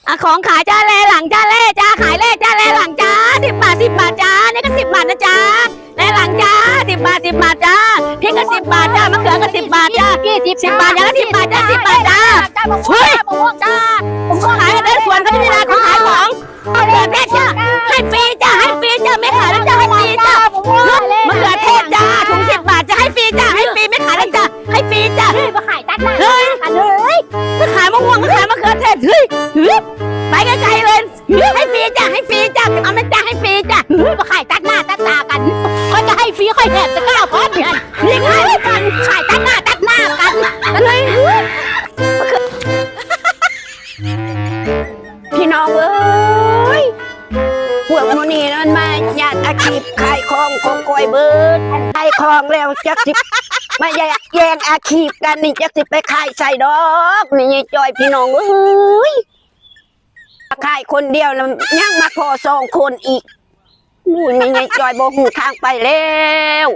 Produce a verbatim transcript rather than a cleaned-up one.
อ่ะ ของขายจ้า แลหลังจ้า แลจ้า ขายแลจ้า แลหลังจ้า สิบบาท สิบบาทจ้า นี่ก็สิบบาทนะจ้า แลหลังจ้า สิบบาท สิบบาทจ้า พริกก็สิบบาทจ้า มะเขือก็สิบบาทจ้า สิบบาท อย่างละสิบบาทจ้า สิบบาทจ้า เฮ้ย ขายในสวนเขาไม่มีร้านเขาขายของ มะเขือเทศจ้า ให้ฟรีจ้า ให้ฟรีจ้า ไม่ขายแล้วจ้า ให้ฟรีจ้า มะเขือเทศจ้า ถุงสิบบาทจ้า ให้ฟรีจ้า ให้ฟรี ไม่ขายแล้วจ้า ให้ฟรีจ้า เฮ้ย มาขายตัดหน้า เฮ้ย กันเลย มาขายมะม่วง มาขายมะเขือเทศ เฮ้ย เฮ้ย ไปไกลๆเลย ให้ฟรีจ้ะ ให้ฟรีจ้ะ เอาไหมจ้ะ ให้ฟรีจ้ะ มาขายตัดหน้าตัดตากัน เขาจะให้ฟรี ค่อยแถมจะกล้าพอดเนี่ย นี่ขายกัน ขายตัดหน้าตัดหน้ากัน กันเลย พี่น้องเอ้ย พวกหมู่นี้มันมาหยาดอาชีพขายของของก้อยเบิด ขายของแล้วจักสิ มาแย่งอาชีพกันนี่ จักสิไปขายใส่ดอก นี่ยายจอย พี่น้องเอ้ย ขายคนเดียวแล้วยังมาพอสองคนอีก หมู่นี้ยายจอยบ่ฮู้ทางไปแล้ว